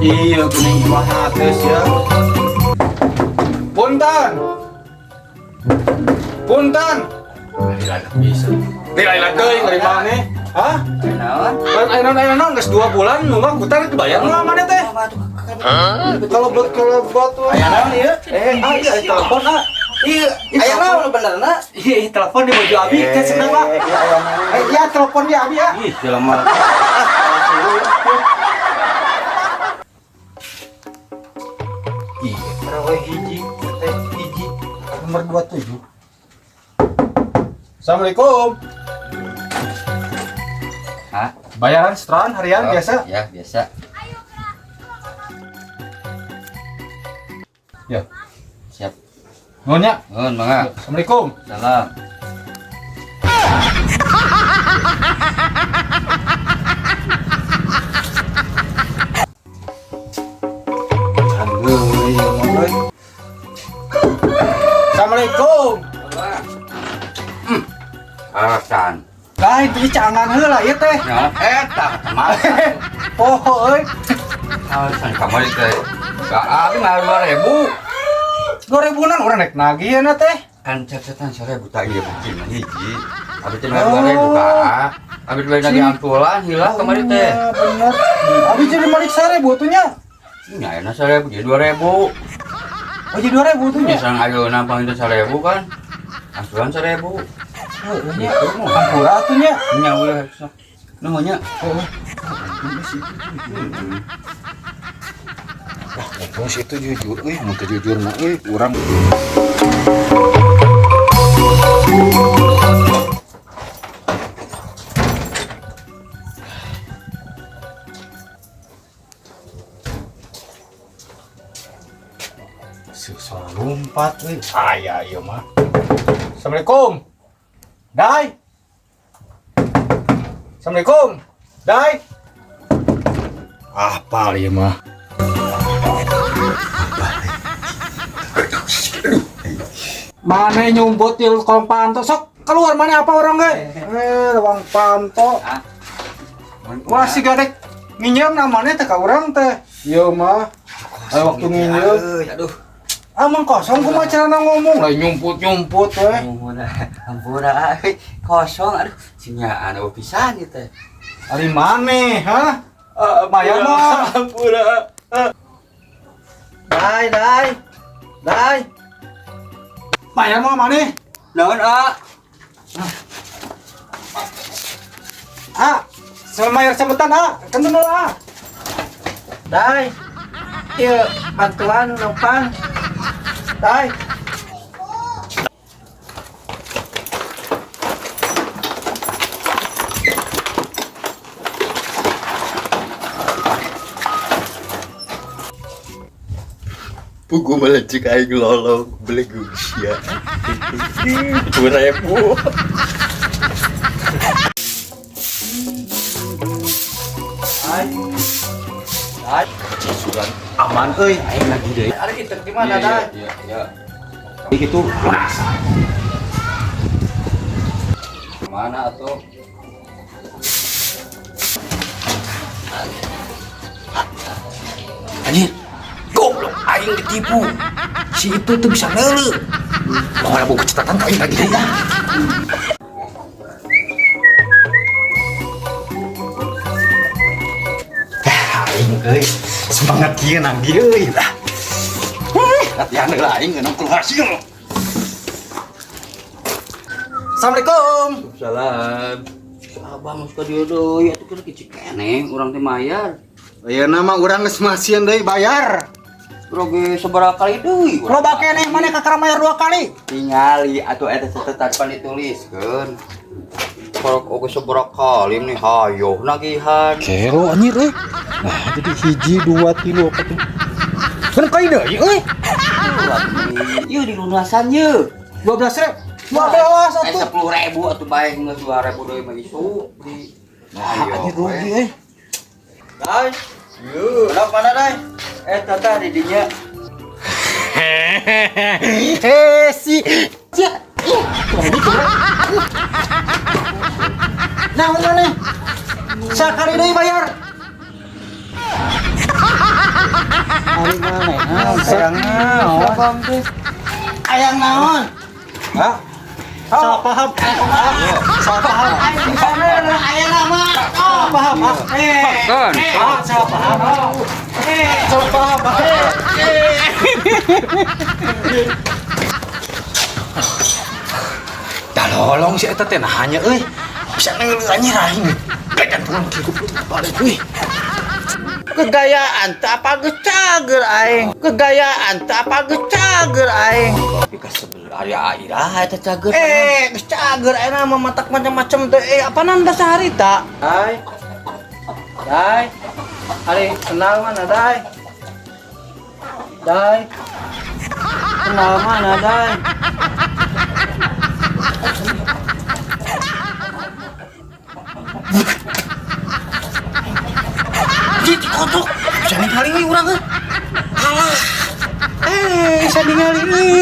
Iya, kuning kumaha teh ya. Punten. Punten. Bisa. Lila teuing dari mana? Hah? Naon? Aya naon, aya naon, geus 2 bulan nunggak hutan dibayar mah mana teh? Kalau kelebot Aya naon ieu? Eh, ah iya telepon ah. Iya, aya naon benerna? Iya, iya, telepon di baju abi teh cenah, Pak. Eh, iya telepon dia abi ya. Ih, jelema. Iya, RW hiji, RT hiji, nomor 27. Assalamualaikum. Hah? Bayaran setoran harian biasa? Ya, biasa. Ya. Siap. Nuhun nya. Nuhun, mangga. Assalamualaikum. Salam. Assalamualaikum. Alasan. Lah itu cangan heula ieu teh. Ya, eta mah. Poho euy. Alasan kamari teh. Ka abi mah 2000. 2000-an urang rek nagih na teh. Kan cetetan 1000 tah ieu bukti mah hiji. Abi teh 2000 ka. Abi teh nagih ampulan hilang kamari teh. Iya, bener. Abi jadi malik 1000 tuh nya. Nya enak 1000 jadi 2000. Oh jadi 2000 tuh nya. Misalnya ayeuna pang itu 1000 kan. Angsuran 1000. Heeh nya. Gitu mah. Ampura tuh nya. Nya ulah sok. Nuhun nya. Heeh. Untung sih itu jujur, euy, mun teu jujur mah euy, urang. Susah lompat euy. Aya ieu mah. Assalamualaikum. Dai. Assalamualaikum. Dai. Apal ieu mah. Mana nyumput di kolom panto sok keluar mana apa orang ge? Eh, ruang panto. Wah si gadek nginjem namanya teh ka urang teh. Ieu mah. Ayo waktu nginjem. Aduh. Amang kosong kumaha carana ngomong lah nyumput-nyumput we. Ampura, euy. Kosong aduh. Sinyaan eueuh pisan ieu teh. Ari maneh, hah? Bayar mah. Ampura. Dai, dai. Dai. Bayar mah maneh. Naon, ah? Ah, sama bayar sambutan ah, kan nol ah. Dai, ieu bantuan numpang. Dai. Pugu malah cek aing lolong belegug sia. 2000. Dai. Dai. Sugan aman euy, aing lagi deui. Ada kita di mana, Dai? Iya, iya. Gitu lunas. Mana atuh? Anjir, goblok aing ditipu. Si itu tuh bisa ngeuleuh. Mau ada buku catatan ka aing lagi deui ah. Aing euy, semangat kieu nagih euy. Lah. Latihan heula aing ngeunang keluar hasil. Assalamualaikum. Salam. Abah mah suka dieu deui atuh keur kicik keneh urang teh mayar. Ayeuna mah urang geus masieun deui bayar. Grogi sabaraha kali deui urang. Loba keneh maneh kakara mayar 2 kali. Tingali atuh eta catatan pan dituliskeun. Korok oge sabaraha kali nih hayoh nagihan. Kelo anjir euy. Nah, jadi hiji 2 3 4. Kan kali deui euy. Ieu dilunasan ye. 12.000. 12 atuh. 10.000 atuh bae geus 2.000 deui mah isu di. Nah, anjir rugi euy. Dai. Yo, mana Dai? Eta tah di dinya. Eh si sia. Ih, kumaha Nah, mana? Sakali deui bayar. Ari mana? Hayang naon? Hayang naon? Hah? Salah paham. Salah paham. Aya nama. Salah paham. Kan. Salah paham. Salah paham. Dah lolong si eta teh nah hanya euy. Bisa neuleuh anjir aing. Gajantungan kieu goblok balik euy. Kegayaan tak apa geus cager aing. Kegayaan tak apa geus cager aing. Tapi kasebel aya aira eta cager. Eh, geus cager aing mah matak macam-macam teh. Eh, apaan anda saharita? Dai. Dai. Ari kenal mana, Dai? Dai. Kenal mana, Dai? Jadi kodok. Bisa ningali euy urang euy. Alah. Eh, bisa ningali euy.